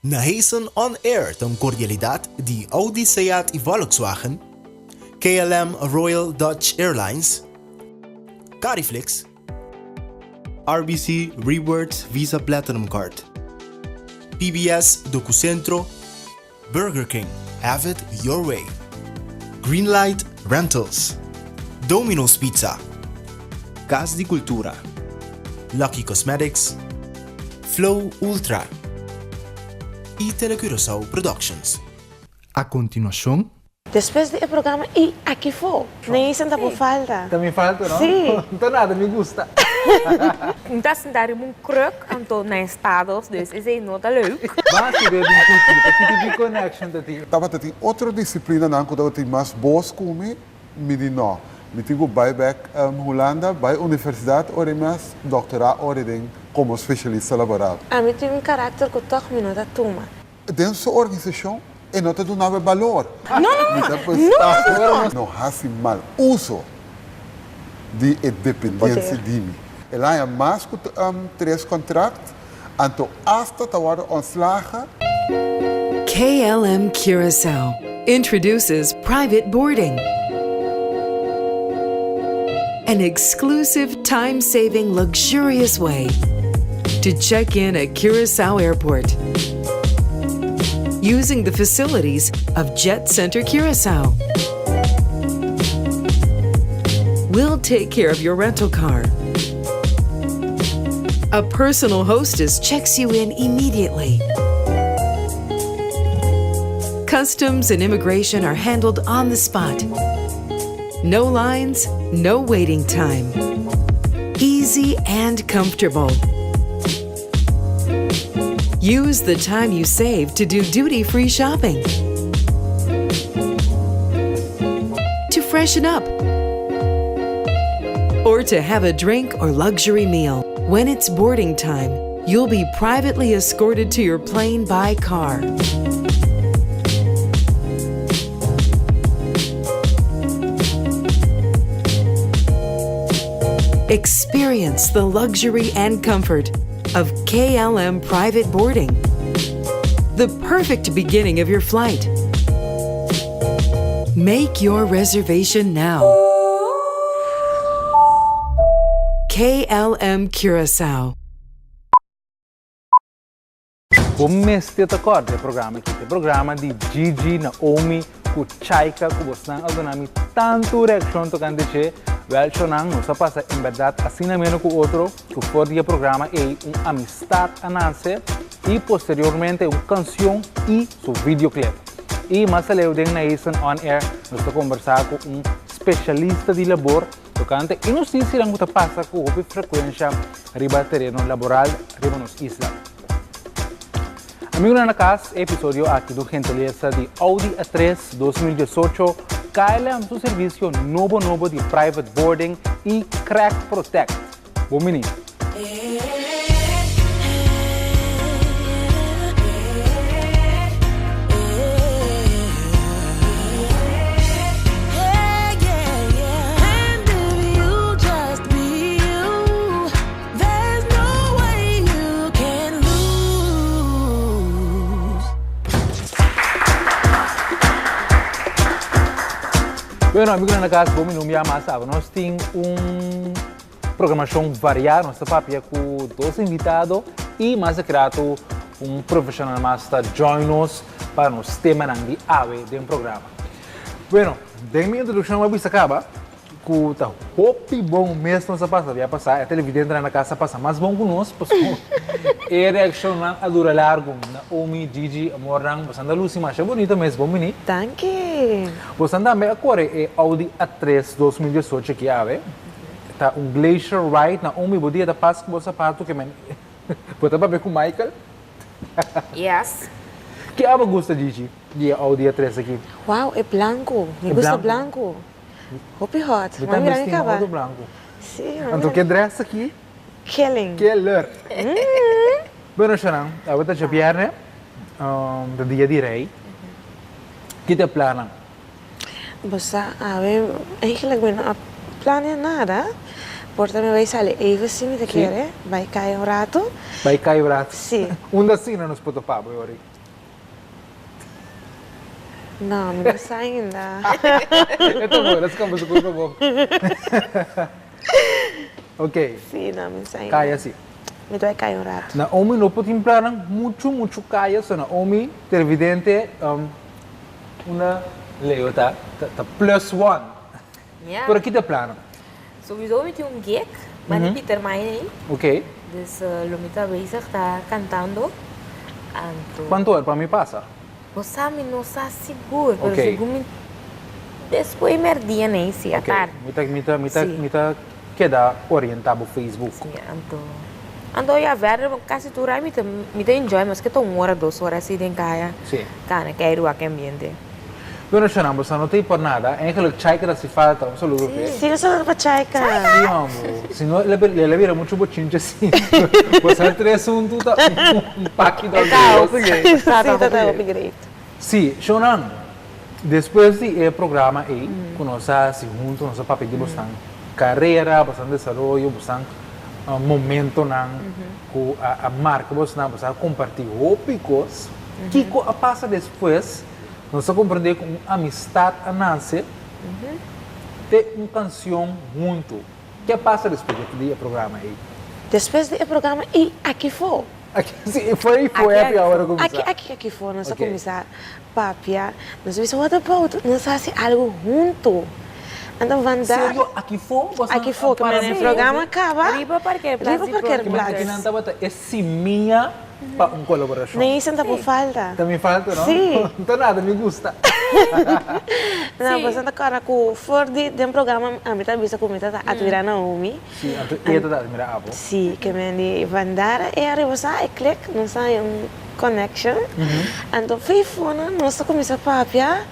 Nahason On Air ta un cordialidad di Audi, Seat y Volkswagen, KLM Royal Dutch Airlines, Cariflix, RBC Rewards Visa Platinum Card, PBS Docucentro, Burger King, have it your way, Greenlight Rentals, Domino's Pizza, Cas di Cultura, Lucky Cosmetics, Flow Ultra y Telecuraçao Productions. A continuacion. Despues di e programa y aki fo. Neisen ta bo falta. Ta mi falta no? Sí. No ta nada, mi gusta. Un ta sinta riba un kruk anto na estados dus esei no ta leuk. Ba si bebe un kuchita, ki tipo di connection ta tin? Tabata tin otro disiplinanan ku tabatin mas bos ku mi, mi di no, mi tin ku bai bek Hulanda, bai universidat ora i mes doktorá ora den komo spesialista laboral. Ami tin un karakter ku tòg mi no ta tuma. Den su organisashon e no ta duna bo e balor. No, no, no, Mi ta no, prestá no, no. No hasi mal uso di e dependensia di mi. El a haña mas ku tres kontrakt, anto asta ta wòrdu ontslagen. KLM Curaçao introduces private boarding. An exclusive time-saving luxurious way to check in at Curaçao Airport using the facilities of Jet Center Curaçao. We'll take care of your rental car. A personal hostess checks you in immediately. Customs and immigration are handled on the spot. No lines, no waiting time. Easy and comfortable. Use the time you save to do duty-free shopping. To freshen up. Or to have a drink or luxury meal. When it's boarding time, you'll be privately escorted to your plane by car. Experience the luxury and comfort of KLM private boarding. The perfect beginning of your flight. Make your reservation now. KLM Curaçao. Bo mester ta kòrda e programa aki. Ta e programa di Gigi, Naomi ku Chaika ku bosnan a duna mi tantu reakshon tokante dje. Wèl shownan, nos a pasa en bèrdat asina meno ku otro ku for di e programa ei un amistat a nase i posteriormente un kansion i su videoclip. I mas aleu den Naison On Air nos ta kombersá ku un speshalista di labor Tokante inhustisianan ku ta pasa ku hopi frekuensha riba tereno laboral riba nos isla. Amigunan na kas, e episodio aki ta un gentilesa di Audi A3 2018 KLM su servisio nobo nobo di private boarding i Crack Protect. Bon bini! Bueno, amigunan na kas, bon bini un bia mas. Awe nos tin un Programacion varia, nos ta papia cu dos invitado y mas akrato un profesional mas ta join nos pa nos temanan di awe den programa. Bueno, den mi introduccion bo a bisa caba cu ta hopi bon mes nos a pasa bia pasa, e televidentenan na casa a pasa mas bon cu nos pasobra e reaccionnan a dura largo. Naomi, Gigi, amornan, boso a luci masha bonito mes, bon bini. Danki. Boso tambe a core e Audi A3 2018 aki awe. Ta un glacier ride na un mi bo dia ta pas ku bo sapato ke men bo ta papia ku Michael? Yes. Ke abo gusta Gigi di e Audi A3 aki? Wow e blanku mi gusta blanku hopi hot Mi mami tambe mira mi stima kaba auto blanku. Si mami Anto ke dress aki? Killing. Killer. Bueno Shanan awe ta djabierne ta dia di rey ki ta e plannan? Bo sa awe eigenlijk mi no a planea nada, por ta mi bai sali even si mi ta kere, bai kai un rato. Bai kai un rato? Si. Unda asina nos por topa bo e ora ei? No, mi no sa ainda. E ta bon, el a skapa su kurpa bon. Ok. Sí, no, mi no sa ainda. Kaya sí. Mi ta bai kaya un ratu. Naomi no por tin plannan muchu, muchu kaya, so Naomi, televidente, unda Leo ta, ta plus one. Ja. Pero ki ta e plannan? Sowieso mi tin un gig, mane Pieter Maai ei. Ok. Dus lo mi ta bezig ta cantando, anto. Cuanto ora pa mi pasa? Bo sa mi no sa sigur, pero segun mi despues merdia nei si a tardi. Mi ta mi ta mi ta mi ta keda orienta bo Facebook. Si, anto anto ya verder casi tur ai mi ta mi ta enjoy maske ta un ora dos ora asi den kaya kana keiru wak e ambiente. Bueno Sharon bo sa no ta ei por nada eigenlijk Chaika ta haci falta un saludo p'e. Si un saludo pa Chaika. Si hombo si no el a bira mucho bochinche si bo sa tres hunto ta un paki dòs di Si ta ta hopi great. Si Sharon despues di e programa ei cu nos a haci hunto nos a papia di bosnan carera bosnan desaroyo bosnan momentonan cu a marca bosnan boso a comparti hopi cos kico a pasa despues? Nos ta comprende cu un amistad a nace te un cancion hunto. Ke a pasa despues di e programa ey? Despues di e programa ey aki fo. Aki si, foi ey fo happy hour a cuminsa. Aki aki aki fo nos a cuminsa papia, nos a bisa what about nos haci algo hunto. Anto vandaag. Serio aki fo boso Aki fo, ke men e programa caba. Riba parkeerplaats Riba di parkeerplaats. Kinan tabata e simia pa un kolaborashon. Neisen ta por falta. Ta mi falta no? Sí. Ta nada mi gusta. No, boso ta kòrda ku for di den programa ami ta bisa ku mi ta ta admirá Naomi. Sí, anto e ta ta admirá abo. Sí, ke men di Vandara e ariba sa e klik, nos a haña un connection. Anto fei fona nos a kuminsá papia,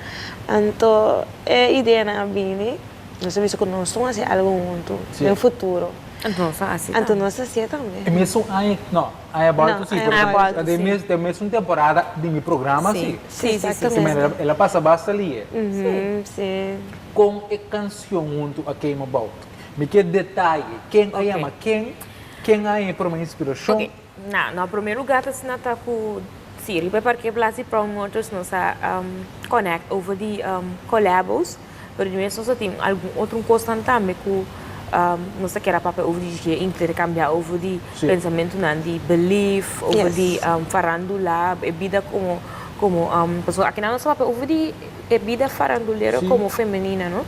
anto e ideanan a bini, nos a bisa ku nos ta hasi algu huntu den futuro. Anto nos a hasi tambe. Anto nos a hasié tambe. E mesun aña, no, aña bòltu si, No, aña bòltu pero si. den mesun temporada di mi programa si. Si, si, si. Si, el a pasa basta lié. Si. Kon e kansion huntu a came about? Mi ke detaye, ken a yama ken, ken a haña e prome inspirashon? Ok, na, na prome lugar ta asina ta ku, si, riba e parkeerplaats di Promoters nos a connect over di collabos. Pero di mes nos a tin algun otro kosnan tambe ku nos ta kere a papia over di dje, interkambiá over di pensamentunan di belief, over di farandula, e bida komo komo pasobra akinan nos ta papia over di e bida farandulero komo femenina no.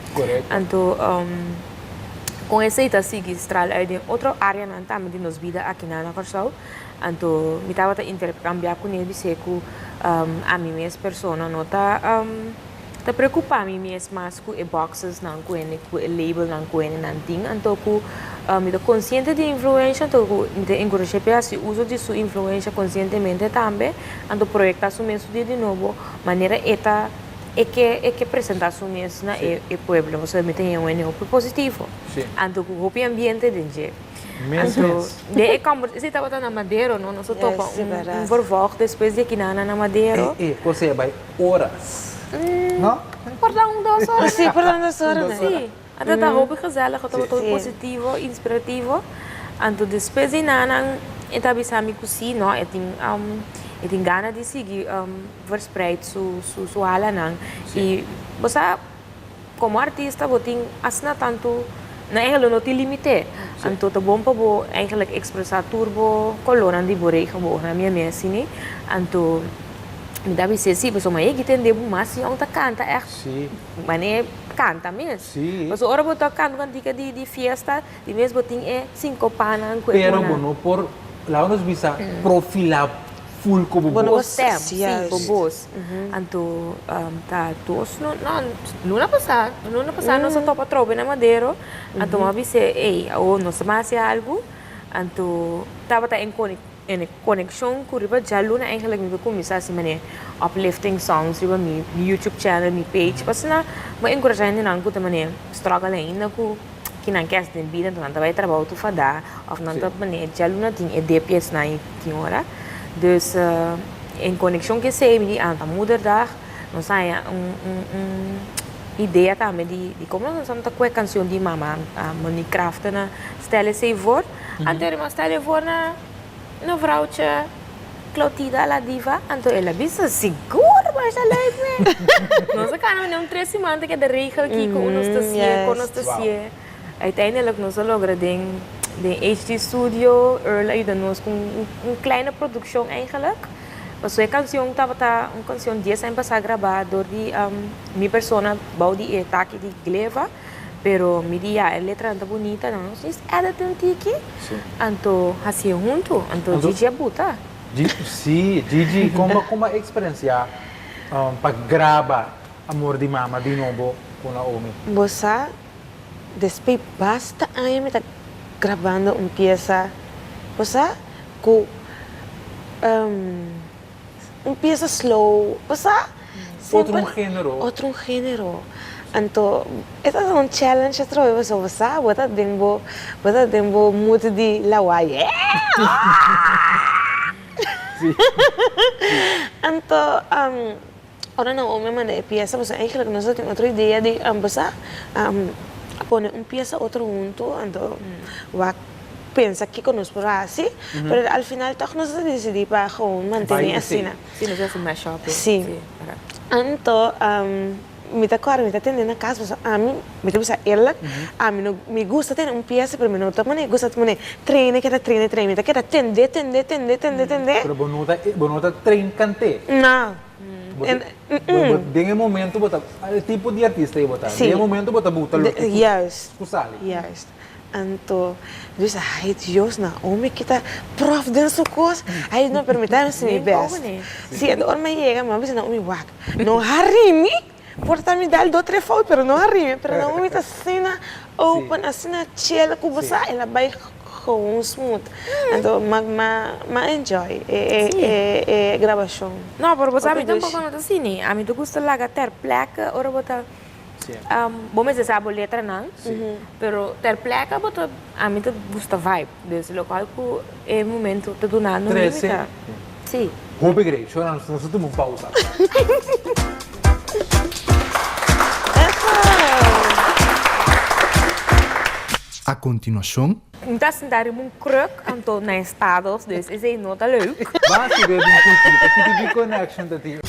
Anto kon esei ta sigui stral uit den otro areanan tambe di nos bida akinan na Kòrsou. Anto mi tabata interkambiá kuné bis'é ku ami mes persona no ta. Ta preocupa mi mes mas cu e boxes nan cu hende cu e label nan cu hende nan tin anto cu mi ta consciente di influencia anto cu mi ta encourage pe haci uso di su influencia conscientemente tambe anto proyecta su mes su dia di nobo manera e ta e ke e ke presenta su mes na e e pueblo pasobra mi ta haya un hende hopi positivo anto cu hopi ambiente den dje anto den e conver esey tabata na Madero no nos a topa un vervolg despues di aki nan na Madero. E e cosa e bay Horas. No? Por ta un dos ora. Sí, por ta un dos ora. Sí. Anto ta hopi gezellig, ta tabata hopi positivo, inspirativo. Anto despues di nan e ta bisa mi ku sí, no, e tin e tin gana di sigui verspreid su su halanan. I bo sa komo artista bo tin asina tantu, na eigenlijk no tin limite. Anto ta bon pa bo eigenlijk ekspresá tur bo kolornan di bo regenboog, na mi a mi asina. Anto Mi ta bis'é si, pasobra maña ki tende bo mas yòn ta kanta ègt manera kanta mes. Pasobra ora bo ta kanta un kantika di fiesta, di mes bo tin e sinkopanan ku e Pero bo no por, laga nos bisa, profilá ful ku bo bos. Bo stèm, si, bo bos. Anto ta dos no, no, luna pasá, luna pasá nos a topa atrobe na Madero, anto mi a bis'é, ey, awor nos ta ban hasi algu, anto tabata en En e konekshon ku riba djaluna eigenlijk mi ta kuminsá hasi manera uplifting songs riba mi YouTube channel, mi page, pa asina bo enkurashá hendenan ku ta manera struggle ainda ku kinan ke hasi den bida, nan ta bai trabou tur fadá òf nan ta manera djaluna tin e depia esnan i tin ora. Dus en konekshon ku esei mi di anta moederdag nos haña un un idea tambe di komo nos ta kue kanshon di mama Monique Crafton a stel esei voor. Anto e riba sta levó na na vrouwtje Clotida la diva, anto el a bisa, Sigur! Masha leuk mes. Nos a kana mene un tres siman ta keda regel kiko un nos ta hasié, kon nos ta hasié. Uiteindelijk nos a logra den den HD Studio, Earl a yuda nos ku un kleine produkshon eigenlijk. Pasobra e kansion tabata un kansion dies aña pasá grabá dor di mi persona bou di e taki di Gleva, pero mi di ya e letranan ta bunita, nos just edit un tiki, anto hasié huntu, anto Gigi a buta. Sí, Gigi, kon bo kon bo a eksperensiá pa graba Amor di Mama di nobo ku Naomi? Bo sa, despei basta aña mi ta grabando un piesa, bo sa, ku un piesa slow, bo sa, Otro un género. Otro un género. Anto e ta un challenge atrobe pasobra bo sa bo ta den bo bo ta den bo mood di lawaai yeah! Anto ora Naomi a manda e piesa pasobra eigenlijk nos a tin otro idea di bo sa pone un piesa otro hunto anto wak pensa kiko nos por hasi pero al final tog nos a disidi pa gewoon mantene asina. Sí, nos a hasi mashup. Sí. Anto mi ta kòrda mi ta tende na kas pasobra ami mi ta bisa eerlijk ami no mi gusta tende un piesa pero mi no ta mane gusta mane train keda train train mi ta keda tende tende tende tende tende. Pero bo no ta bo no ta train kant'é. No. Bo bo den e momento bo ta e tipo di artista ei bo ta den e momento bo ta buta loke ku sali. Juist. Anto mi bisa, ay Dios, Naomi ki ta prof den su kos, ay no, pero mi ta hasi mi best. Si, anto ora mi a yega mi a bisa Naomi, wak, no hari mi, por ta mi dal dos tres fout, pero no hari mi, pero Naomi ta asina open, asina chill ku bo sa, el a bai gewoon smooth. Anto mi a enjoy e grabashon. No, pero bo sa mi tampoco no ta asina, ami ta gusta laga ter plekke ora bo ta Bo mester sa bo letranan, pero ter plekke bo ta, ami ta gusta vibe, dus lokual ku e momento ta dunando mi, mi ta, si. Hopi great, shora nos ta tuma un pausa. A kontinuashon. Mi ta sinta riba un kruk, anto na estados, dus esei no ta leuk. Basi bebe un kuchita, ki tipo di connection ta tin?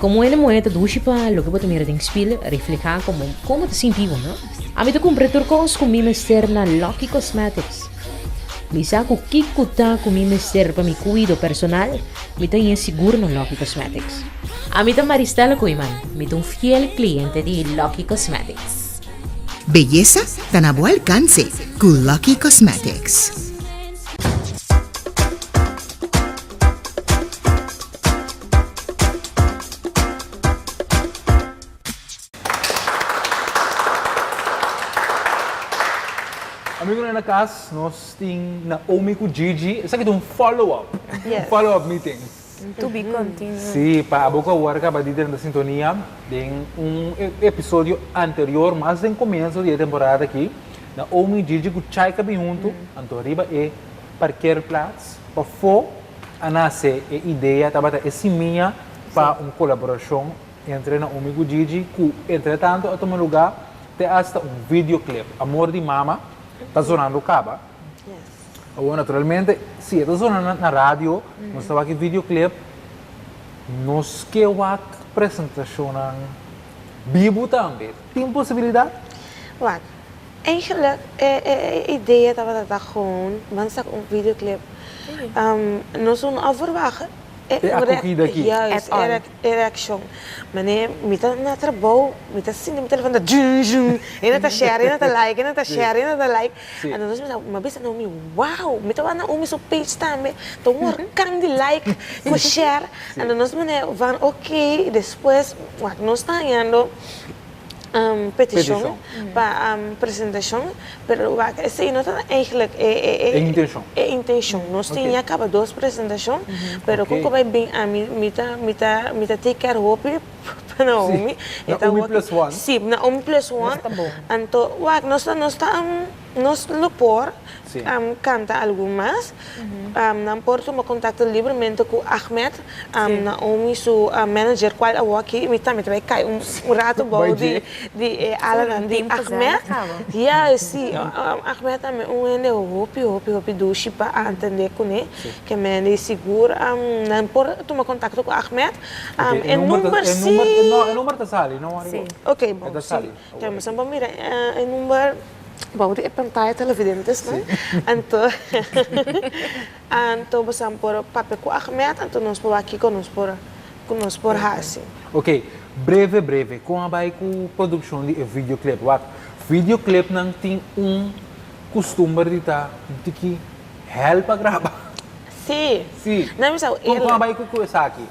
Komo hende muhé ta dushi pa loke bo ta mira den spil reflehá komo kon bo ta sinti bo, no? Ami ta kumpra tur kos ku mi mester na Lucky Cosmetics. Mi sa ku kiko ta ku mi mester pa mi kuido personal, mi ta haña sigur na Lucky Cosmetics. Ami ta Maristella Koeiman, mi ta un fiel kliente di Lucky Cosmetics. Beyesa ta na bo alkanse ku Lucky Cosmetics. Amigonan na kas, nos tin Naomi ku Gigi. Esaki ta un follow up, un follow up meeting. To be continued. Sí, pa abo ku awor kaba di drenta sintonia, den un episodio anterior, mas den komienso di e temporada aki, Naomi, Gigi ku Chaika bin huntu, anto riba e parkeerplaats pafó a nase e idea, tabata e simia pa un kolaborashon entre Naomi ku Gigi, ku entretanto a tuma lugá te asta un videoclip, Amor di Mama, ta zonando kaba. Awor naturalmente si e ta zona na radio, nos ta wak e videoclip, nos ke wak presentacionnan bibu tambe. Tin posibilidad? Wak, eigenlijk e e idea tabata ta gewoon ban saka un videoclip. Nos no a verwagt e acogida aki. Juist, e reaccion. Mane mi ta na trabou, mi ta sinti mi telefon ta zjun zjun, hende ta share, hende ta like, hende ta share, hende ta like. Anto nos mi a bisa Naomi, wow, mi ta wak Naomi su page tambe, ta un orkan di like ku share. Anto nos mane van ok, despues wak nos ta hañando petishon pa presentashon, pero wak esei no ta eigenlijk e e intenshon. Nos tin ya kaba dos presentashon, pero kon ku bai bin ami mi ta mi ta mi ta take care hopi pa Naomi. Naomi plus one. Si, Naomi plus one. Anto wak nos ta nos ta. Nos lo por canta algun mas. Nan por tuma contacto libremente cu Ahmed, Naomi su manager cual awor aki mi tambe ta bay cay un rato bou di e alanan di Ahmed. Ya si, Ahmed tambe un hende hopi hopi hopi dushi pa atende cune. Ke mende sigur nan por tuma contacto cu Ahmed. E number si. E number ta sali, no worry bo. Ok bon, si. Nos por mira e number. Bou di e pantaya televidentes nan. Anto anto bosan por papia ku Ahmed anto nos por wak kiko nos por ku nos por hasi. Ok, breve breve, kon a bai ku produkshon di e videoclip? Wak, videoclipnan tin un kustumber di ta un tiki hèl pa graba. Sí. Sí. Nan mi sa Kon kon a bai ku esaki?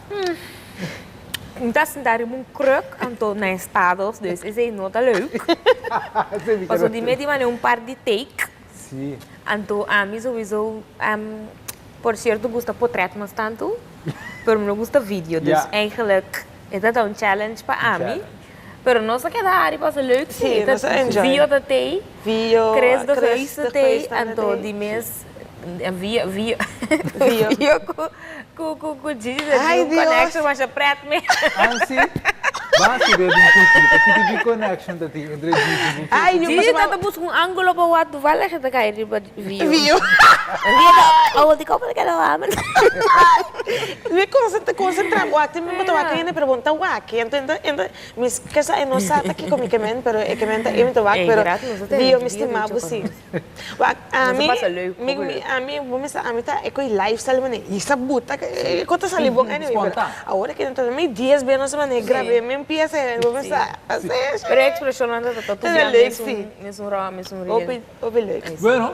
Un ta sinta riba un kruk anto na estados dus esei no ta leuk. Pasobra di mi a di un par di take. Anto ami souiso por cierto gusta potret mas tanto pero mi no gusta video dus eigenlijk e ta ta un challenge pa ami pero nos a keda hari pasa leuk si. Vio ta tei, Chris de Geus ta tei anto di mes Vio, vio, vio ku, ku, ku, ku Gigi ta Ay, tin un Dios. connection masha pret me. Ah, si? Ba si bebe un tiki. Ta ki tipo di connection ta tin entre Gigi ku Kiki? Ay, Dios, Gigi pasobra- ta ta buska un angulo pa wak toevallig e ta kai riba Vio. Vio. Vio ta, oh, di komo ta keda wak? Mi concentra, concentra wak, tin mi ta wak hende, pero bon ta wak. Ento, ento, ento, mis kesa e no sa ta kiko mi ke men, pero e ke men ta e mi ta wak, Ey, pero gratis nos ta tene Vio mi Vio stima dicho bo pa si. nos. Wak, Nos a ami, pasa leuk, mi, hopi mi, leuk. ami, bo mester, ami ta e koe lifestyle manera i sa buta e ko ta sali bon anyway, pero Spontaan. awor aki nan ta mi dies bes nos manera grab'é, mi empieza e bo mester hasi Pero e expresionnan ta ta tur Ta bia leuk mesun, si. mesun ro, mesun real. Hopi, hopi leuk. Bueno,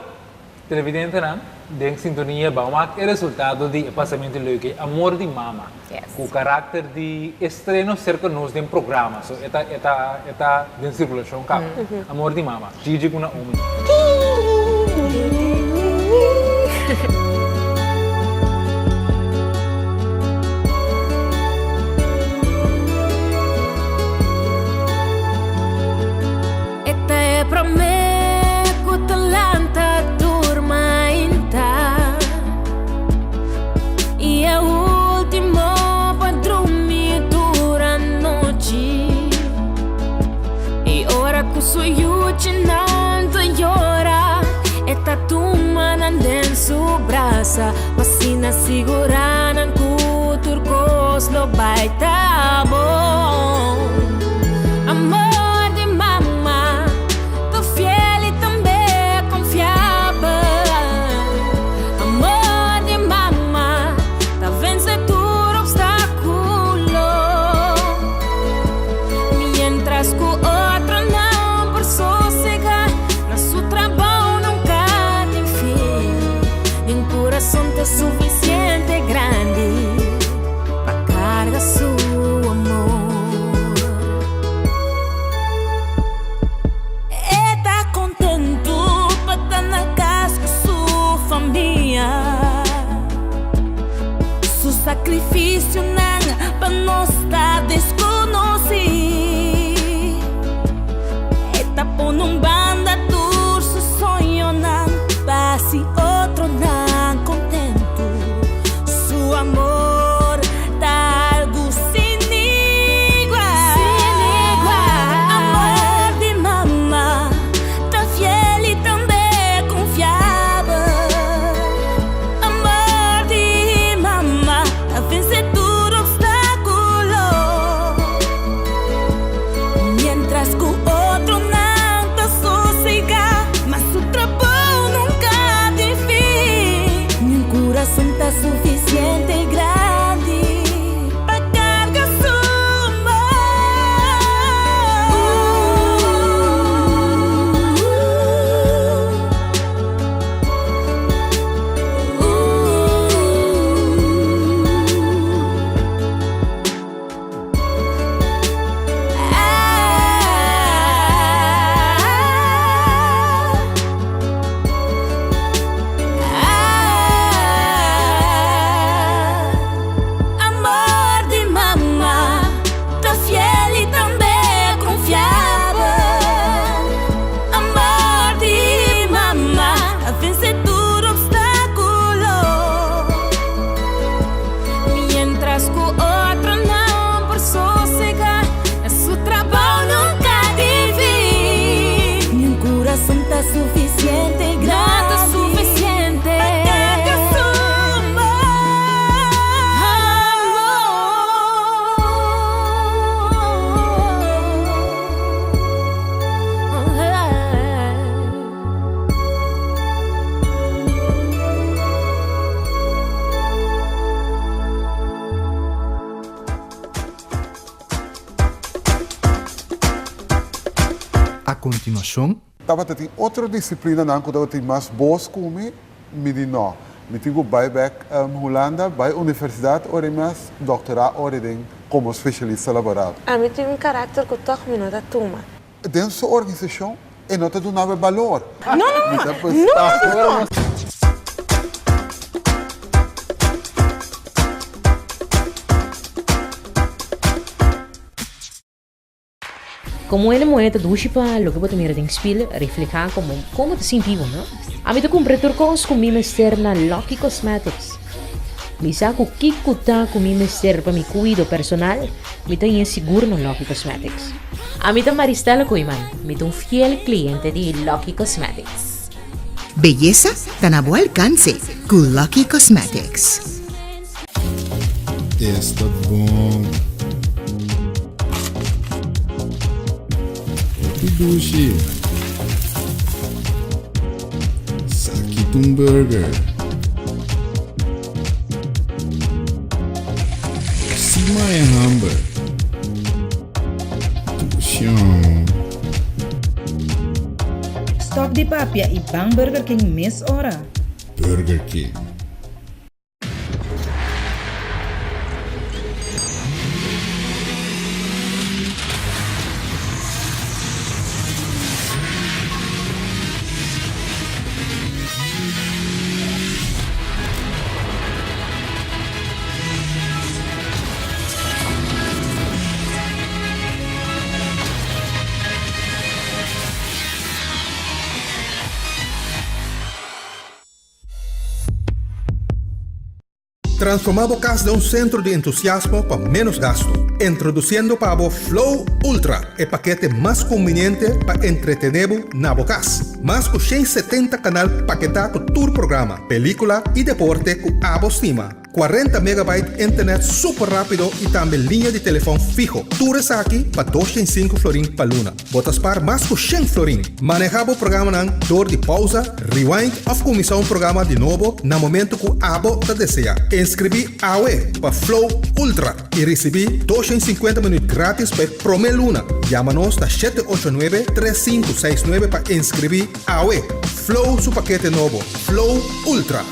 televidentenan, den sintonia ban wak e resultado di e pasamentu leuk ei, Amor di Mama, ku karakter di estreno serka nos den programa, so e ta e ta e ta den sirkulashon kaba. Amor di Mama, Gigi ku Naomi. E ta e promé ku ta lanta tur mainta I e último pa drumi tur anochi I ora ku su yuchinan ta yora E ta tuma nan den su brasa Pa asina sigurá nan ku tur kos lo bai ta bon. Amor di mama ta fiel i tambe konfiabel. Amor di mama ta vense tur obstákulo. Mientras ku otronan por sosegá na su trabou nunka tin fin. Nin kurason ta sufisiente grandi. Pa carga su amor. E ta contento pa ta na cas cu su famia. Su sacrificionan pa nos ta desconoci. E ta pone un banda tur su soñonan pa haci otronan contento. Su amor ta algu sin igual. Amor di mama ta fiel i tambe confiabel. Amor di mama ta vence tur obstáculo. Mientras cu otronan ta sosega, ma su trabou nunca tin fin. Ni un curason ta suficiente grandi pa carga su amor. kontinuashon. Tabata tin otro disiplinanan ku tabatin mas bos ku mi, mi di no. Mi tin ku bai bek Hulanda, bai universidat ora i mes doktorá ora den komo spesialista laboral. Ami tin un karakter ku tòg mi no ta tuma. Den su organisashon e no ta dunaba e balor. No, no, no, no, no. Komo hende muhé ta dushi pa loke bo ta mira den spil reflehá komo kon bo ta sinti bo, no? Ami ta kumpra tur kos ku mi mester na Lucky Cosmetics. Mi sa ku kiko ta ku mi mester pa mi kuido personal, mi ta haña sigur na Lucky Cosmetics. Ami ta Maristella Koeiman, mi ta un fiel kliente di Lucky Cosmetics. Beyesa ta na bo alkanse ku Lucky Cosmetics. Esta bon. Hopi dushi. Saki ta un burger. Si maya hamber. Dushi. Stop di papia y ban Burger King mes ora. Burger King. Transformá bo kas den un sentro di entusiasmo pa ménos gastu. Introdusiendo pa bo Flow Ultra, e pakete mas kumbiniente pa entretené bo na bo kas. Mas ku 170 kanal paketá ku tur programa, pelíkula i deporte ku abo stima. 40 megabyte internet super rápido i tambe liña di telefòn fiho. Tur esaki pa 205 florin pa luna. Bo ta spar mas ku 100 florin. Manehá bo programanan dor di pausa, rewind òf kuminsá un programa di nobo na momentu ku abo ta deseá. Inskribí awe pa Flow Ultra i risibí 250 minüt grátis pa e promé luna. Yama nos na 789 3569 pa inskribí awe. Flow su pakete nobo, Flow Ultra.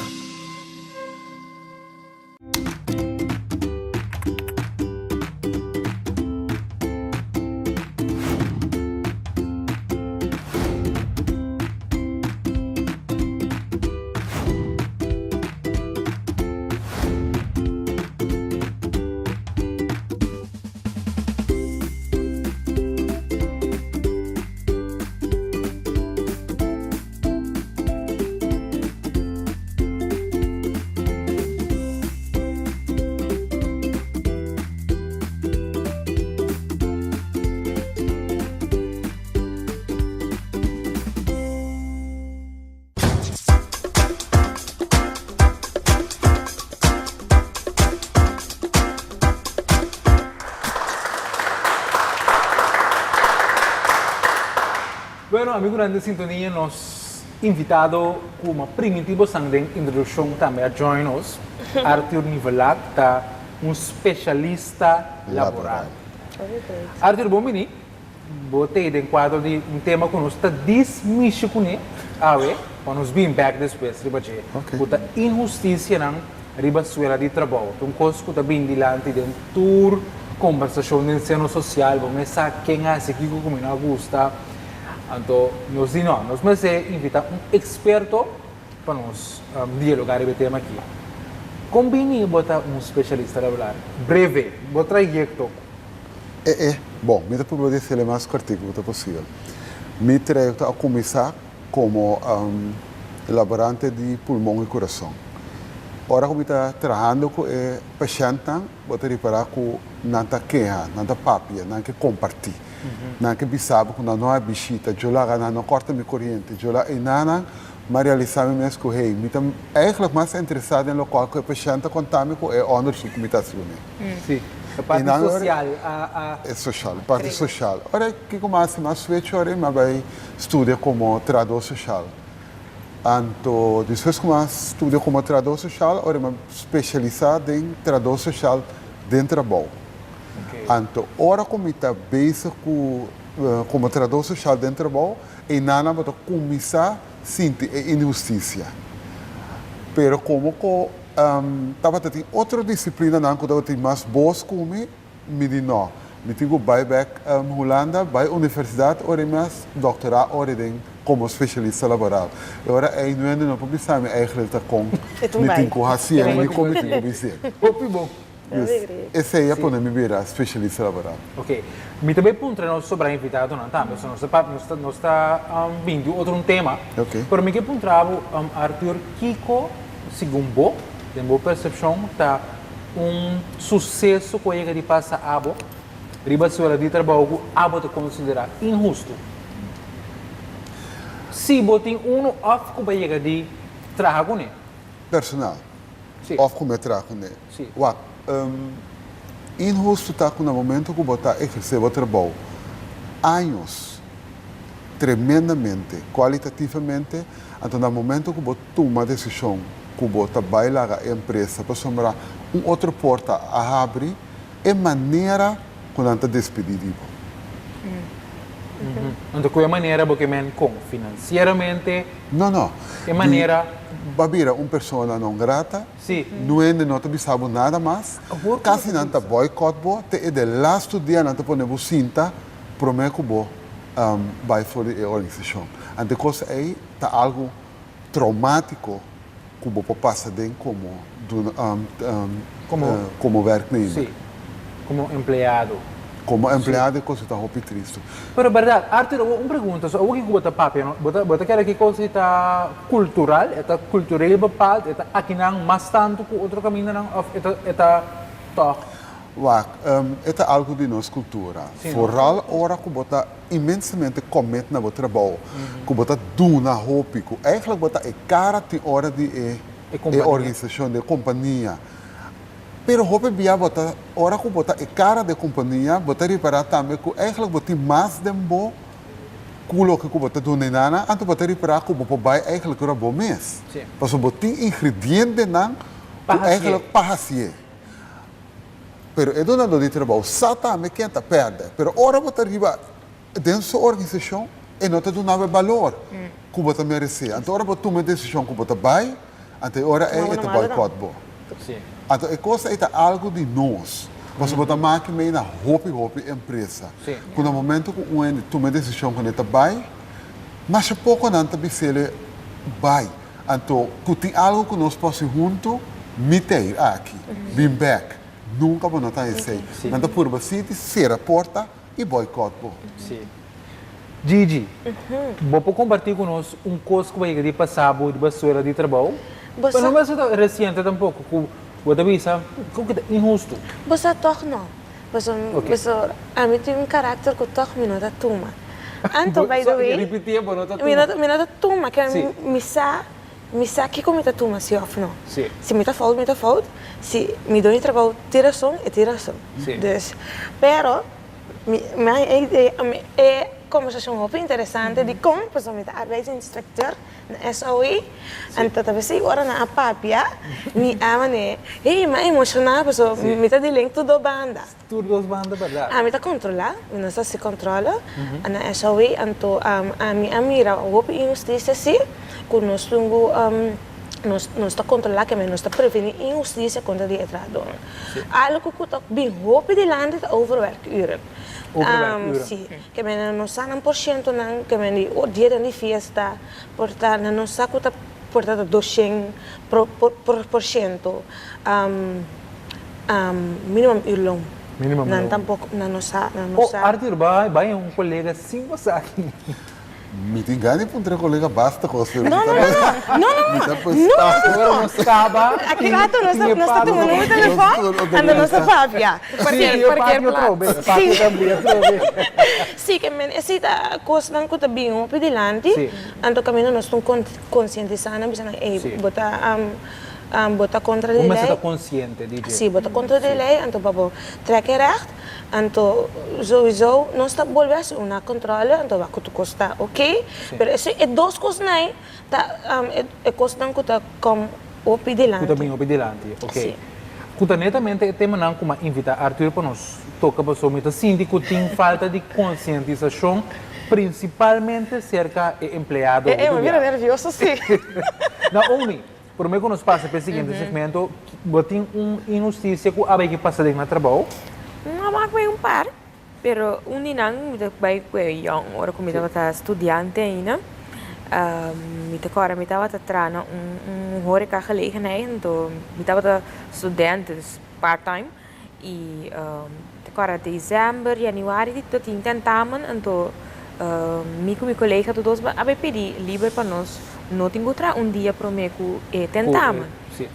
Bueno, amigunan den sintonia, nos invitado ku a primintí bosan den introdukshon tambe a join nos, Arthur Nivelat ta un spesialista laboral. Arthur, bon bini. Bo t'ei den kuadro di un tema ku nos ta dismishi kuné awe, pa nos bin bèk despues riba dje, ku ta inhustisianan riba suela di trabou. Ta un kos ku ta bin dilanti den tur kombersashon den seno sosial, bo mes sa ken a hasi kiko ku mi no a gusta. Anto nos di no, nos mester invitá un eksperto pa nos dialogá riba e tema aki. Kon bini bo ta un spesialista laboral? Breve, bo trayekto. E e, Bon, mi ta purba di hasiel mas kòrtiku ku ta posibel. Mi trayekto a kuminsá komo laborante di pulmon i kurason. Ora ku mi ta trahando ku e pashèntnan, bo ta ripará ku nan ta keha, nan ta papia, nan ke kompartí. Nan ke bisa bo ku nan no a bishita, djo laga nan no kòrta mi koriente, djo laga einan. M'a realisá mi mes ku, hey, mi ta eigenlijk mas interesá den lokual ku e pashènt ta konta mi ku e òndersuk ku mi ta hasi kuné. Sí, e parti sosial a. E sosial, e parti sosial. Ora kiko m'a hasi? M'a switch ora i m'a bai studia komo trahadó sosial. Anto despues ku m'a studia komo trahadó sosial, ora m'a spesialisá den trahadó sosial den trabou. Anto ora ku mi ta bezig ku. komo trahadó soshal den trabou, einan bo ta kuminsá sinti e inhustisia. Pero komo ku tabata tin otro disiplinanan ku tabatin mas bos ku mi, mi di no, mi tin ku bai bèk Hulanda, bai universidat ora i mes doktorá ora den komo spesialista laboral. E ora ei nuende no por bisa mi eigentlik ta kon mi tin ku hasié ni kon mi tin ku bis'é. Hopi bon. Dus esei a pone mi bira spesialista laboral. Ok. Mi ta bay puntra nos sobra invitadonan tambe, so nos ta papia, nos ta, nos ta bin di otro un tema. Ok. Pero mi ke puntra bo, Arthur, kiko segun bo, den bo persepshon, ta un suseso ku a yega di pasa abo riba suela di trabou ku abo ta konsiderá inhustu? Si bo tin unu òf ku bo a yega di traha kuné. Personal. Òf ku mi a traha kuné. Wak, inhustu ta ku na momento ku bo ta ehersé bo trabou años tremendamente, kualitativamente, anto na momento ku bo tuma desishon ku bo ta bai laga e empresa pasobra un otro porta a habri, e manera ku nan ta despedí di bo. Anto ku e manera bo ke men kon? Finansieramente? No, no. E manera. Bo a bira un persona non grata. Sí. Nuende no ta bisa bo nada mas. Kasi nan ta boycott bo te e de lastu dia nan ta pone bo sinta prome ku bo bai for di e organisashon. Anto e kos ei ta algu traumatiko ku bo por pasa den komo komo werknemer. Sí, komo empleado. Komo empleado e kos ta hopi tristu. Pero bèrdat, Arthur, awor un pregunta, so awor ki ku bo ta papia, no? Bo ta bo ta kere ki kos ei ta kultural, e ta kultureel bepaald, e ta akinan mas tantu ku otro kamindanan òf e ta e ta tòg? Wak, e ta algu di nos kultura. Sí, no? Foral ora ku bo ta inmensamente commit na bo trabou, ku bo ta duna hopi, ku eigenlijk bo ta e kara tin ora di e e organisashon, di e kompania. Pero hopi bia bo ta, ora ku bo ta e kara di e kompania, bo ta ripará tambe ku eigenlijk bo tin mas den bo ku loke ku bo ta duna einan, anto bo ta ripará ku bo por bai eigenlijk ora bo mes. Pasobra bo tin ingredientenan ku eigenlijk pa hasié. Pero e dunadó di trabou sa tambe ken ta pèrdè. Pero ora bo ta riba den su organisashon, e no ta duna bo e balor ku bo ta meresé. Anto ora bo tuma e desishon ku bo ta bai, anto e ora ei e ta bòikòt bo. Anto e kos ei ta algu di nos. Pasobra bo ta maki mei na hopi hopi empresa. Ku na momento ku un hende tuma e desishon ku e ta bai, masha poko nan ta bis'el bai. Anto, ku tin algu ku nos por hasi huntu, mi ta ir aki. Bin bèk. Nunka bo no ta esei. Nan ta purba sinti, sera porta i boikòt bo. Sí. Gigi, bo por kompartí ku nos un kos ku bo a yega di pasá bo riba suela di trabou? Pero no mester ta resiente tampoko, ku bo ta bisa ku ta inhustu. Bo sa tòg no. Pasobra ami tin un karakter ku tòg mi no ta tuma. Anto by the way, mi no mi no ta tuma ke mi sa mi sa kiko mi ta tuma si òf no. Si mi ta fout mi ta fout, si mi doño di trabou tin rason e tin rason. Dus, pero mi mi a e idea e kombersashon hopi interesante dikon pasobra mi ta arbeidsinspecteur Na SOE, anto ta bisa ora nan a papia, mi a mane, hey, mi a emoshoná pasobra mi ta dealing tur dos banda. Tur dos banda, bèrdat. Ami ta kontrolá, mi no sa si kontrola, na SOE, anto ami a mira hopi inhustisia si, ku nos tin ku, nos nos ta kontrolá keme nos ta prevení inhustisia kontra di e trahadónan. Algu ku ta bin hopi dilanti ta overwerkuren. Overwerkuren. Si. Ke men nan no sa nan porshentonan, ke men di oh dianan di fiesta por ta nan no sa ku ta por ta doshen por porshento minimum uurloon. Minimum Nan loon. tampoko nan no sa nan no Oh sa. Arthur bai bai un kolega sin bo sa aki. Mi tin gana di puntra kolega basta kos pero mi No ta no no no no no mi ta no pues no ta. no Ora no nos kaba Aki tin rato nos tin e nos ta pago tuma number telefòn anto nos ta papia. Sí, e papia atrobe, e papia ta bria atrobe. Sí, ke men esei ta kosnan ku ta bin hopi dilanti, anto kaminda nos tin konsientisá nan bisa nan ey bo ta bo ta kontra di Bo lei. mester ta konsiente di dje. Sí, bo ta kontra di lei, anto pa bo trek e règt, anto souiso nos ta bolbe hasi una kontrole, anto wak ku tur kos ta oke, pero esei e dos kosnan ei ta e kosnan ku ta kom hopi dilanti. Ku ta bin hopi dilanti, oke. Sí. Ku ta netamente e temanan ku m'a invitá Arthur pa nos toka pasobra mi ta sinti ku tin falta di konsientisashon prinsipalmente serka e empleado E, e, mi bira nervioso si. Naomi, promé ku nos pasa pa e siguiente segmento, bo tin un inhustisia ku a bay ke pasa den na trabou? No a mak bay un par, pero un di nan mi ta bay ku e yòn ora ku mi tabata studiante ainda. Mi ta kòrda mi tabata traha na un horeca gelegenheid, anto mi tabata studente, dus part time. I ta kòrda december, januari di ta tin tentamen, anto mi ku mi kolega tur dos a bai pidi liber pa nos no tin ku traha un dia promé ku e tentamen.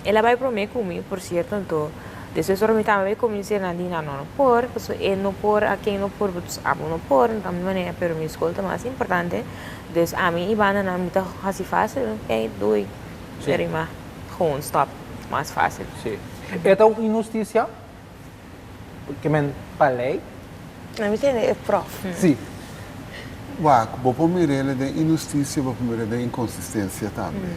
El a bai promé ku mi, por sierto, anto despues ora mi tambe bai kuminsá nan di nan no no por, pasobra e no por, aken no por, dus abo no por, anto mi manera pero mi skol ta mas importante, dus ami i bandanan mi ta hasi fásil, ok, doei, pero mi a gewoon stòp mas fásil. E ta un inhustisia ke men pa lei? Na mi tende e prof. Si. Wak, bo por mir'el den inhustisia, bo por mir'el den inkonsistensia tambe.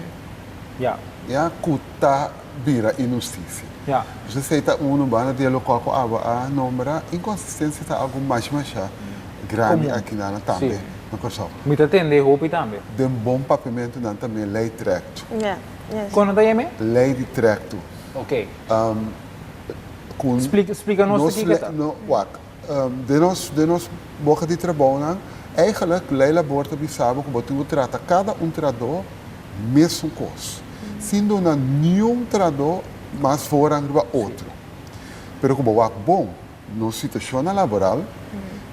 Ya. Ya, ku ta bira inhustisia. Ya. Pues esei ta unu banda di e lokual ku abo a nombra. Inkonsistensia ta algu masha masha grandi Komun. aki nan tambe Si. na Kòrsou. Mi ta tende hopi tambe. Den bon papiamentu nan ta mira lei trèktu. Ya, yes. Kon nan ta yam'é? Lei di trèktu. Ok. Ku Splika, splika nos nos kiko le ta. no wak den nos den nos boka di trabounan eigenlijk lei labor ta bisa bo ku bo tin ku trata kada un trahadó mesun kos sin duna niun trahadó mas voorrang riba otro pero ku bo wak bon nos situashonnan laboral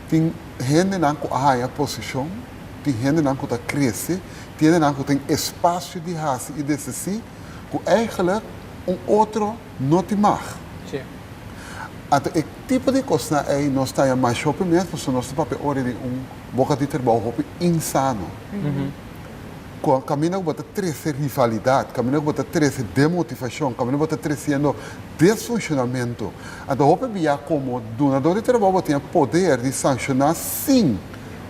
tin hendenan ku a haña posishon tin hendenan ku ta krese tin hendenan ku tin espasio di hasi i desesí ku eigenlijk un otro no tin mag. Sí. Anto e tipo di kosnan ei nos ta haña masha hopi mes pasobra nos ta papia ora di un boka di trabou hopi insano. Ku kaminda ku bo ta trese rivalidat, kaminda ku bo ta trese demotivashon, kaminda ku bo ta tresiendo desfunshonamentu. Anto hopi bia komo dunadó di trabou bo tin e poder di sanshoná sin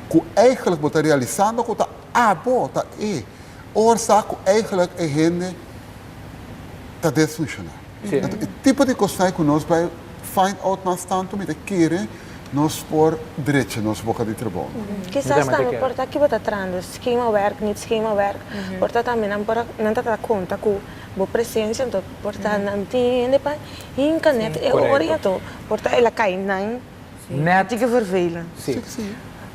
ku eigenlijk bo ta realisando ku ta abo ta e Ora ku eigenlijk e hende ta desfunshoná. Anto e tipo di kosnan ku nos bai find out mas tantu mi ta kere nos por drecha nos boka di trabou. Kisas tambe por ta ki bo ta trahando schemawerk, niet schemawerk, por ta tambe nan por a nan ta ta konta ku bo presensia anto por ta nan tin hende pa hinka net e ora i anto por ta el a kai nan Net. Tiki vervelend. Sí.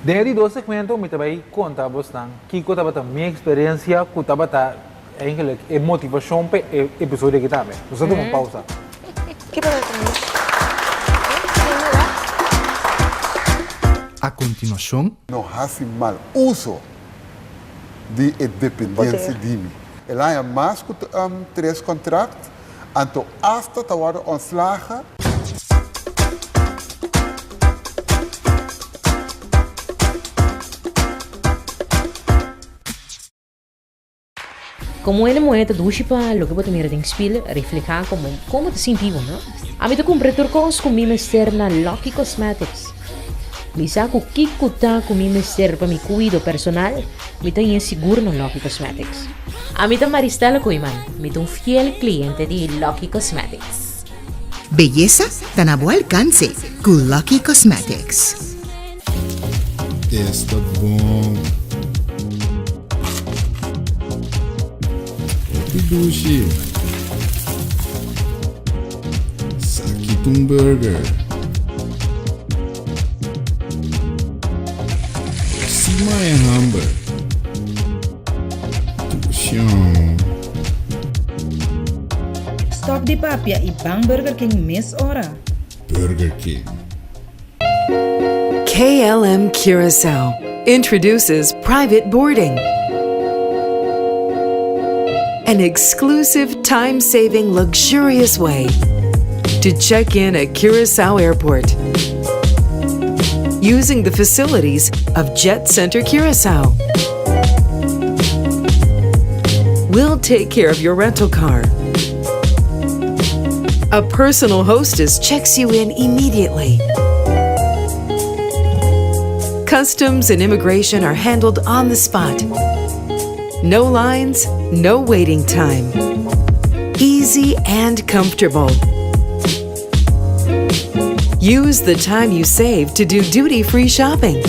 Den e di dos segmento mi ta bai konta bosnan kiko tabata mi eksperensia ku tabata eigenlijk e motivashon pa e episodio aki tambe. Nos ta tuma un pausa. Kiko ta trende? A kontinuashon. No hasi mal uso di e dependensia di mi. El a haña mas ku tres kontrakt, anto asta ta wòrdu ontslagen. Komo hende muhé ta dushi pa loke bo ta mira den spil reflehá komo kon bo ta sinti bo, no? Ami ta kumpra tur kos ku mi mester na Lucky Cosmetics. Mi sa ku kiko ta ku mi mester pa mi kuido personal, mi ta haña sigur na Lucky Cosmetics. Ami ta Maristella Koeiman, mi ta un fiel kliente di Lucky Cosmetics. Beyesa ta na bo alkanse ku Lucky Cosmetics. Esta bon. Hopi dushi. Saki ta un burger. Sima e hamber. Dushi. Stop di papia y ban Burger King mes ora. Burger King. KLM Curaçao introduces private boarding. An exclusive time saving, luxurious way to check in at Curaçao Airport using the facilities of Jet Center Curaçao. We'll take care of your rental car. A personal hostess checks you in immediately. Customs and immigration are handled on the spot. No lines, no waiting time. Easy and comfortable. Use the time you save to do duty free shopping.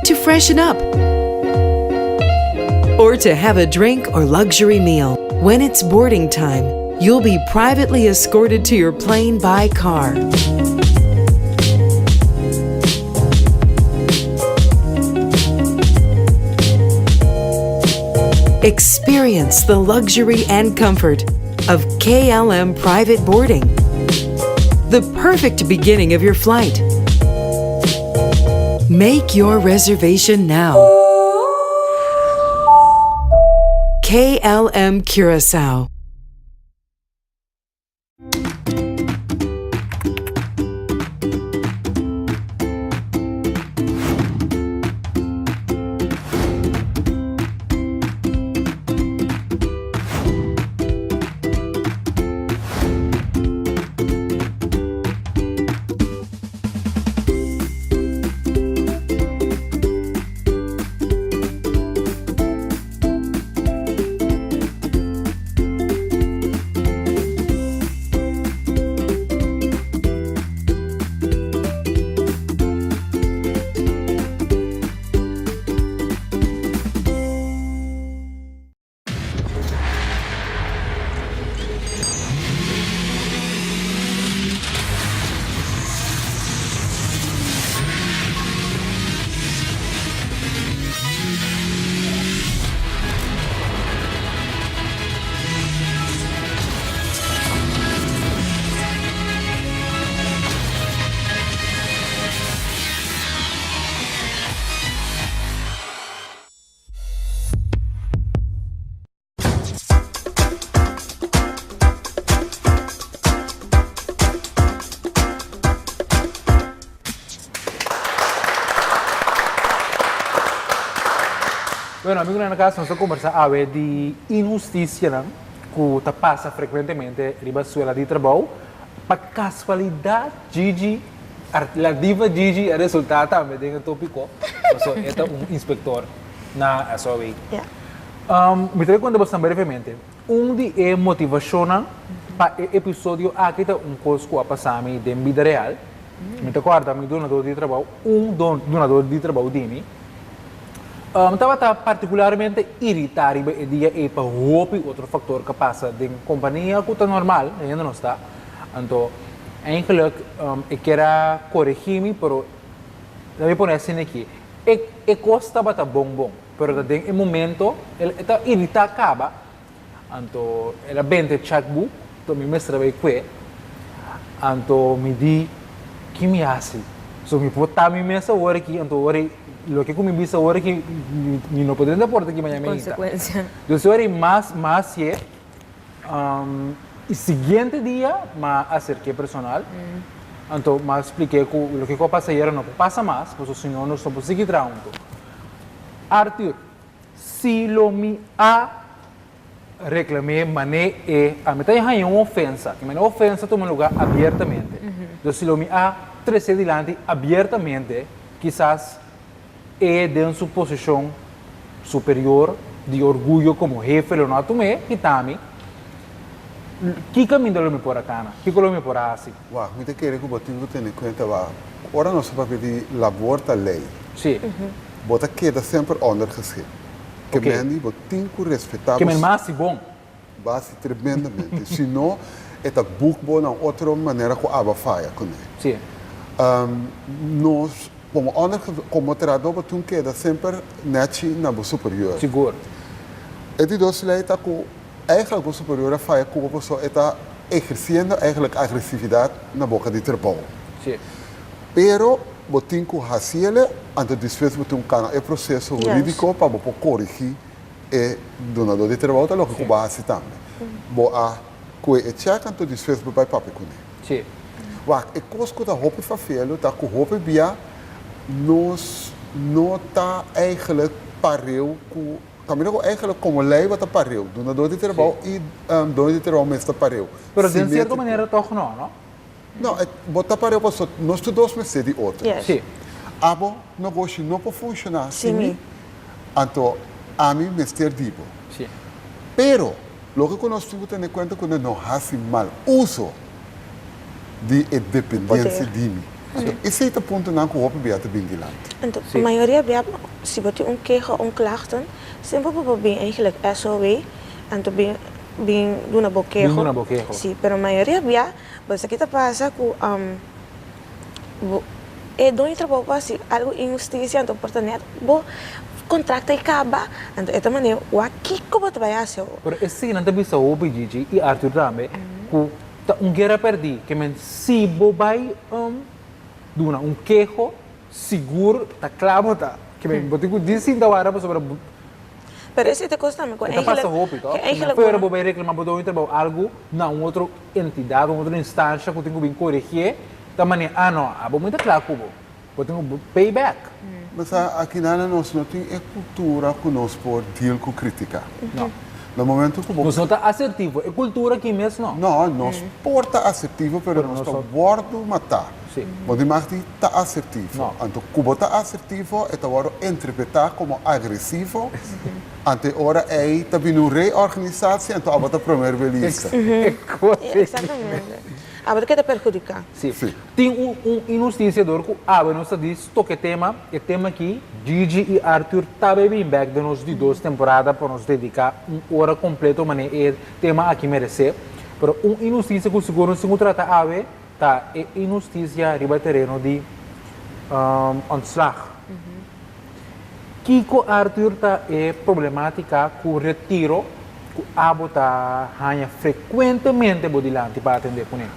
To freshen up. Or to have a drink or luxury meal. When it's boarding time, you'll be privately escorted to your plane by car. Experience the luxury and comfort of KLM private boarding. The perfect beginning of your flight. Make your reservation now. KLM Curacao. Bueno, amigonan na cas, nos ta conversa awe di inhusticianan cu ta pasa frecuentemente riba suela di trabou. Pa casualidad Gigi, la diva Gigi a resulta tambe den e topico, pasobra e ta un inspector na SOW. Mi ta konta boso brevemente. Un di e motivashonnan pa e episodio aki ta un kos ku a pasa mi den bida real. Mi ta kòrda mi dunadó di trabou, un dunadó di trabou di mi, tabata partikularmente iritá riba e dia ei pa hopi otro faktor ku a pasa den kompania ku ta normal, hende no sta. Anto, eigenlijk e kier a koregí mi, pero laat mi pone asina aki, e kos tabata bon bon. Pero ta den e momento el e ta irita caba, anto el a benta e checkbook, anto mi mester a bay cue, anto mi di, ki mi haci? So mi por ta mi mes awor aki, anto ora loke cu mi bisa awor aki mi no por drenta porta aki mañana mainta. Consecuencia. Dus ora ei mas mas hacié, y siguiente dia m'a acerqué personal, anto m'a spliqué cu loke cu a pasa ayera no por pasa mas, pasobra si no nos no por sigui traha hunto. Arthur, Si lo mi a reclam'é mané e a mi ta haña un ofensa, i mané ofensa tuma lugar abiertamente. Entonces si lo mi a trecé dilanti abiertamente, kisas e den su posicion superior di orguyo como hefe lo no a tum'é, kita mi, ki caminda lo mi por a cana? Kico lo mi por a haci? Wak, mi ta kere ku bo tin ku tene kuenta wak, ora nos ta papia di labor ta lei. Sí. Bo ta keda semper ondergeschikt. Ke men di bo tin ku respetá bo. Ke men mas si bon. Basi tremendamente. Si no, e ta buk bo na un otro manera ku abo a faya kuné. Sí. Nos, komo onder, komo trahadó bo tin keda semper nèchi na bo superior. Sigur. E di dos lei ta ku Eigenlijk bo superior a faya ku bo pasobra e ta ehersiendo eigenlijk agresividat na boka di trabou. Sí. Pero bo tin ku hasiele, anto despues bo tin ku kana e proseso hurídiko pa bo por korigí e dunadó di trabou ta loke ku bo a hasi tambe. Bo a kue e chèk anto despues bo bai papia kuné. Sí. Wak, e kos ku ta hopi fafelu ta ku hopi bia nos no ta eigenlijk pareu ku Kaminda ku eigenlijk komo lei bo ta pareu, dunador di trabou i doño di trabou mes ta pareu. Pero den sierto manera tòg no, no? No, bo ta pareu pasobra nos tur dos mester di otro. Sí. Abo nogoshi no por funshoná sin mi, anto ami mester di bo. Sí. Pero loke ku nos tin ku tene kuenta ku no hasi mal uso. di e dependensia di mi. Anto esei ta puntonan ku hopi bia ta bin dilanti. Anto mayoria bia si bo tin un keho o un klachten semper bo por bin eigenlijk SOW anto bin bin duna bo keho. Bin duna bo keho. Si, pero mayoria bia bo sa ki ta pasa ku bo e doño di trabou por hasi algu inhustisia anto por ta net bo kontrakt a kaba anto e ta manera wak kiko bo ta bai hasi awor. Pero esei nan ta bisa hopi Gigi i Arthur tambe ku Ta un guera perdí, ke men si bo bai duna un keho, sigur ta kla bo ta. Ke men bo tin ku di sinta wara pasobra bo. Pero esei ta kos tambe ku E ta pasa hopi to. eigenlijk Ke men fuera bo bai reklama bo doño trabou algu na un otro entidat, un otro instansha ku tin ku bin koregié, ta manera, ah no, abo mi ta kla ku bo. Bo tin ku pay back. Basa akinana nos no tin e kultura ku nos por deal ku kritika. No. Na momento ku bo. Nos no ta asertivo. E kultura aki mes no. No, nos por ta asertivo pero nos ta wòrdu matá. Si. Bo di mag di ta asertivo. No. Anto ku bo ta asertivo e ta wòrdu interpretá komo agresivo. Anto e ora ei ta bini un reorganisatie anto abo ta promer belista. Exactamente. Abo ta keda perhudiká. Si. Tin un un inhustisia dor ku awe nos ta di stoke tema, e tema aki Gigi i Arthur ta bay bin bek den nos di dos temporada pa nos dedica un ora completo manera e tema aki merece. Pero un inhustisia ku sigur nos tin ku trata awe ta e inhustisia riba tereno di ontslag. Kiko Arthur ta e problematica cu retiro cu abo ta haña frecuentemente bo dilanti pa atende cune?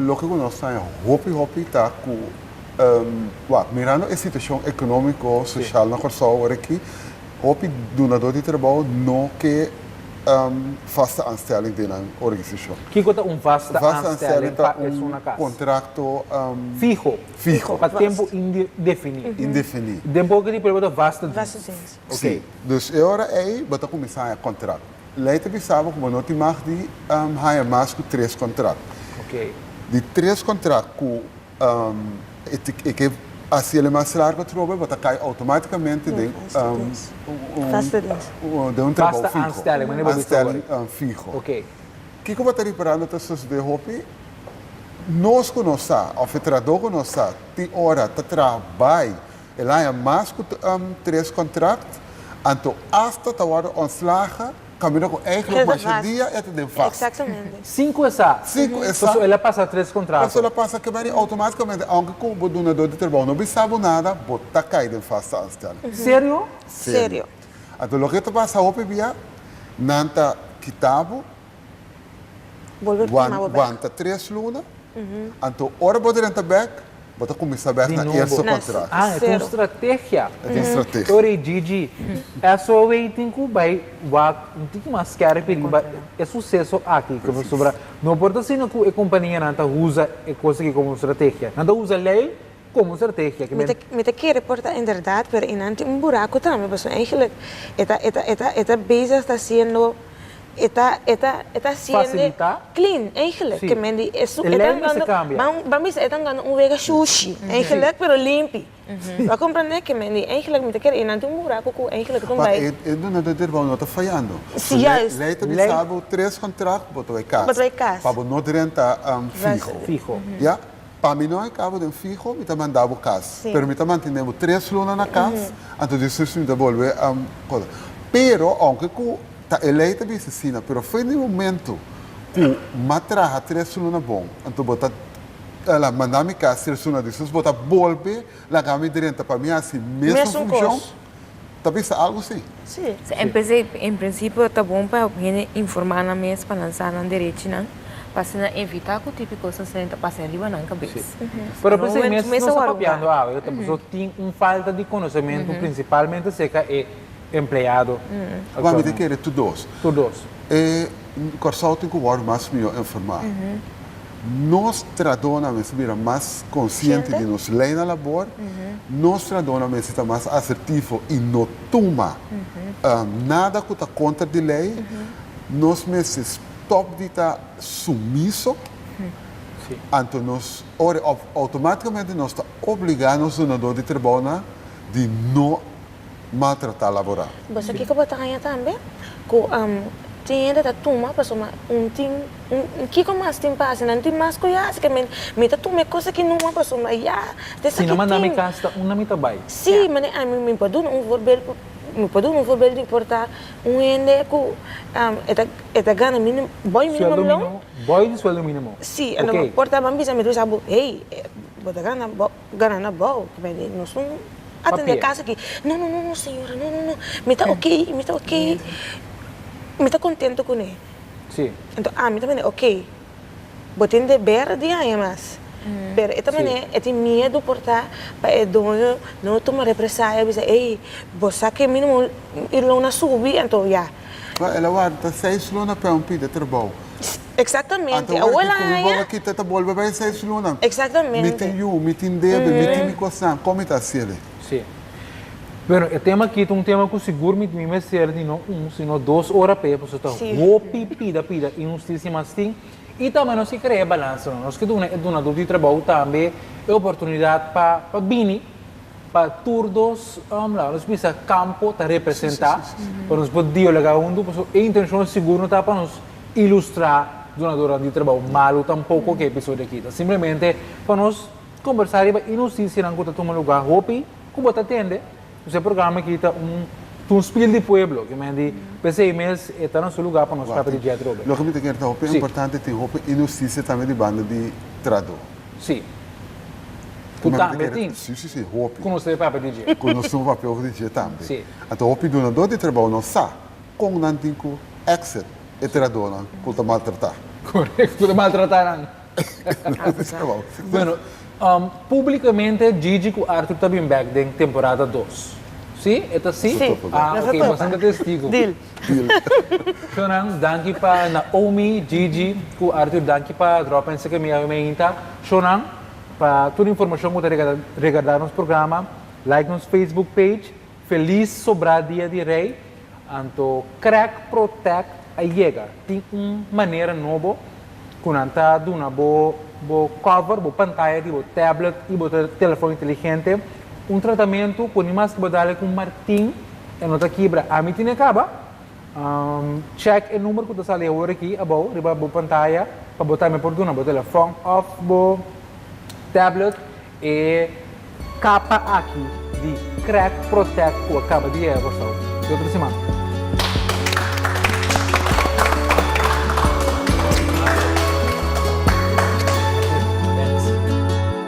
Loke cu nos ta haña hopi hopi ta cu, wak, mirando e situacion economico, social na Corsou awor aki, hopi dunador di trabou no ke vaste aanstelling den nan organisacion. Kiko ta un vaste Vaste aanstelling aanstelling pa ta esun un na cas? contracto Fiho. Fiho. Pa tempu indefiní. Indefiní. Den poco di prueba ta vaste dienst. Vaste dienst. Ok. Sí. Dus e ora ei bo ta kuminsá haña kontrakt. Lei ta bisa bo ku bo no tin mag di haña mas ku tres kontrakt. Ok. Di tres kontrakt ku e ke hasi el mas largu atrobe bo ta kai outomátikamente den un Vaste dienst. den un trabou Vaste fiho. aanstelling, manera bo bisa awor. Aanstelling fiho. Ok. Kiko bo ta riparando ta sosodé hopi? Nos ku nos sa, òf e trahadó ku nos sa, tin ora ta traha bai el haña mas ku tres kontrakt, anto asta ta wòrdu ontslagen kaminda ku eigentlik masha dia e ta den vast. Exactamente. Sin ku e sa. Sin ku e sa. Pasobra el a pasa tres kontrato. Pasobra el a pasa keberi outomátikamente, ounke ku bo dunadó di trabou no bisa bo nada, bo ta kai den vaste aanstelling. Serio? Serio. Anto loke ta pasa hopi bia, nan ta kita bo. Bolbe tuma bo bek. Wanta tres luna, anto ora bo drenta bek, bo ta kuminsá bek na eerste kontrakt. Ah, e ta un strategia. E ta un strategia. Ora ei Gigi, SOW tin ku bai wak un tiki mas skerpi riba e suseso aki, pasobra no por ta asina ku e kompanianan ta usa e kos aki komo un strategia. Nan ta usa lei komo un strategia. Mi ta mi ta kere por ta inderdaad, pero einan tin un buraku tambe, pasobra eigenlijk e ta e ta e ta e ta bezig ta hasiendo E ta e ta e ta haciende Facilita. clean eigenlijk. Sí. Ke men di esun E e ta lei mester gando cambia. ban ban bisa e ta gando un wega shushi eigenlijk pero limpi. Bo a comprende? Ke men di eigenlijk mi ta kere nan tin un buraco ku eigenlijk ta un Pa bai. e e dunador di trabou no ta fayando. Sí, Lei juist. lei ta Lei. bisa bo tres contract bo ta bai cas. Bo ta bai cas. Pa bo no drenta fiho. Fiho. Ya? Pa mi no a cabo den fiho mi ta manda bo cas. Sí. Pero mi ta mantene bo tres luna na cas anto despues mi ta bolbe cosa. Pero aunke ku Ta e lei ta bisa asina, pero foi di momento ku m'a traha tres luna bon, anto bo ta la manda mi kas tres luna despues bo ta bolbe laga mi drenta pa mi hasi mesun funshon, ta bisa algu si. Si. En p'esei, en prinsipio ta bon pa hende informá nan mes pa nan sa nan derechinan, pa asina evitá ku tipo kos asina ta pasa riba nan kabes. Pero p'esei mes nos ta papiando awe, ta pasobra tin un falta di konosementu prinsipalmente serka e empleado. Wak mi ta kere tur dos. Tur dos. E Kòrsou tin ku wòrdu mas mihó informá. Nos trahadónan mester bira mas konsiente di nos leinan labor. Nos trahadónan mester ta mas asertivo i no tuma nada ku ta kontra di lei. Nos mester stòp di ta sumiso. Anto nos ora outomátikamente nos ta obligá nos dunadó di trabounan di no maltratá laboral. Bo sa kiko bo ta haña tambe? Ku. Tin hende ta tuma pasobra un tin un kiko mas tin pa hasi nan tin mas ku ya así ke mi mi ta tuma e kos aki numa pasobra ya ta Si esaki no manda mi tin. kas ta unda mi ta bai. Sí, mane ami mi por duna un voorbeeld ku mi por duna un voorbeeld di por ta un hende ku e ta e ta gana minim boy Sueldo minimum loon. mínimo, boy di sueldo mínimo. Sí, anto Oké. por ta ban bisa mi ta bisa bo hey bo ta gana bo gana na bou ku mi nos un atende Papia. kaso aki no no no no señora no no no mi ta oké mi ta oké mi ta kontento kuné. Sí. Anto ami ta mende oké bo tin deber di haña mas pero e ta mane e tin miedu por ta pa e doño no tuma represaya bisa ey bo sa ke minimo e lona subi anto ya. Well, el a warda seis luna pa un pida trabou. Exactamente. Anto Awor ora el ki a ku mi haña. bobo kita ta bolbe bai seis luna. Mi Exactamente. tin yu, mi tin debe, mi tin mi kosnan, kon mi ta hasiel? Sí. Bueno, e tema aki ta un tema ku sigur mi mi mester di no un sino dos ora p'e pasobra ta hopi pida pida inhustisia mas tin i tambe nos ke krea e balansa no. Nos ke duna e dunador di trabou tambe e oportunidat pa pa bini pa tur dos laga nos bisa kampo ta representá pa nos por dialoga huntu pasobra e intenshon sigur no ta pa nos ilustrá dunadornan di trabou malu tampoko ku e episodio aki ta simplemente pa nos kombersá riba inhustisianan ku ta tuma lugá hopi ku bo ta tende. Nos e programa aki ta un ta un spiel di pueblo ke men di p'esei mes e ta na su lugá pa nos papia di dje atrobe. Loke mi ta kere ta hopi importante tin hopi inhustisia tambe di banda di trahadó. Sí. Ku tambe tin. Sí, sí, sí, hopi. Ku nos ta papia di dje. Ku nos ta papia over di dje tambe. Sí. Anto hopi dunadó di trabou no sa kon nan tin ku exit e trahadónan ku ta maltratá. Korekto, ku ta maltratá nan. Bueno, publicamente Gigi cu Arthur ta bin bek den temporada dos. Si? E ta si? Si. Ah, ok, boso ta testigo. Deal. Deal. Shownan, danki pa Naomi, Gigi cu Arthur, danki pa drop in seke mi awe meinta. Shownan, pa tur informacion cu ta regarda nos programa, like nos Facebook page, Feliz sobrá dia di Rey, anto Crack Protect a yega. Tin un manera nobo ku nan ta duna bo bo cover, bo pantaya di bo tablet i bo telefon inteligente un tratamentu ku ni mas ku bo dale ku un martin e no ta kibra. Ami tine kaba. Check e number ku ta sali awor aki abou riba bo pantaya pa bo tambe por duna bo telefon òf bo tablet E kapa aki di Crack Protect ku a kaba di yega Kòrsou di otro siman.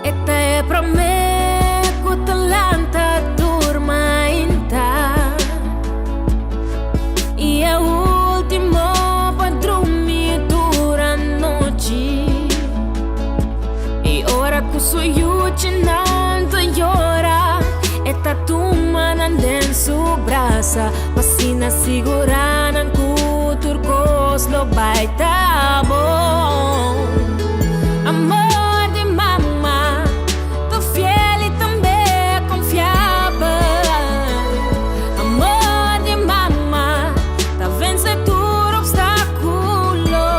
E ta e promé ku ta lanta tur mainta I e último pa drumi tur anochi. I ora ku su yuchinan ta yora, e ta tuma nan den su brasa, pa asina sigurá nan ku tur kos lo bai ta bon. Amor di mama ta fiel i tambe konfiabel. Amor di mama ta vense tur opstákulo.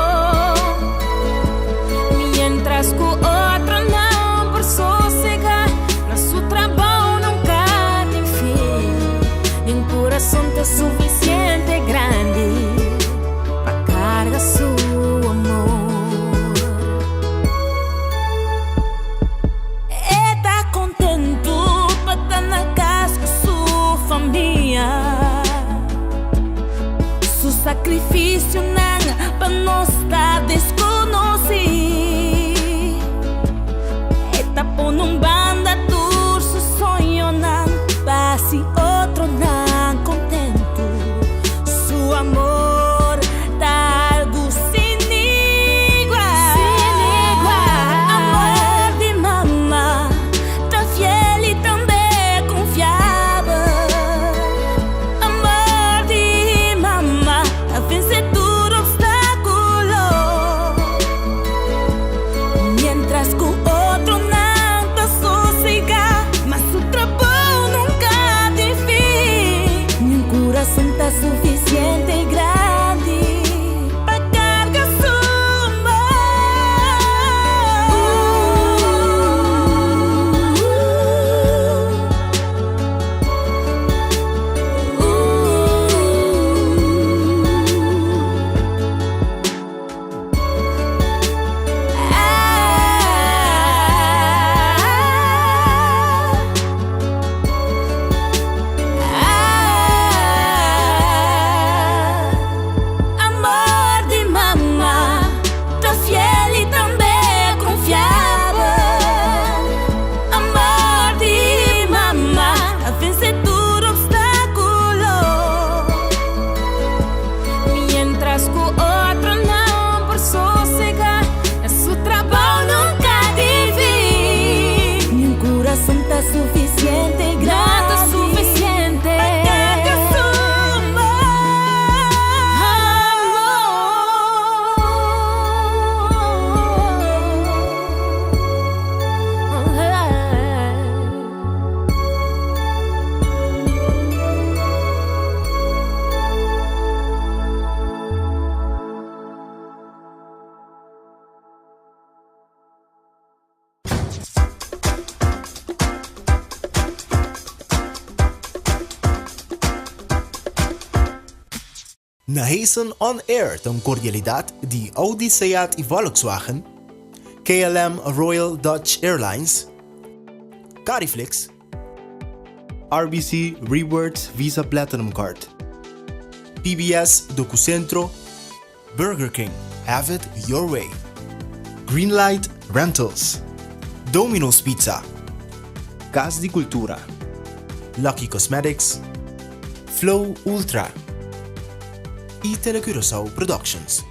Mientras ku otronan por sosegá, na su trabou nunka tin fin. Nin kurason ta sufisiente grandi pa karga su. Nahason On Air ta un kordialidat di Audi, Seat i Volkswagen, KLM Royal Dutch Airlines, Cariflix, RBC Rewards Visa Platinum Card, PBS Docucentro, Burger King, have it your way, Greenlight Rentals, Domino's Pizza, Cas di Cultura, Lucky Cosmetics, Flow Ultra y Telecuraçao Productions.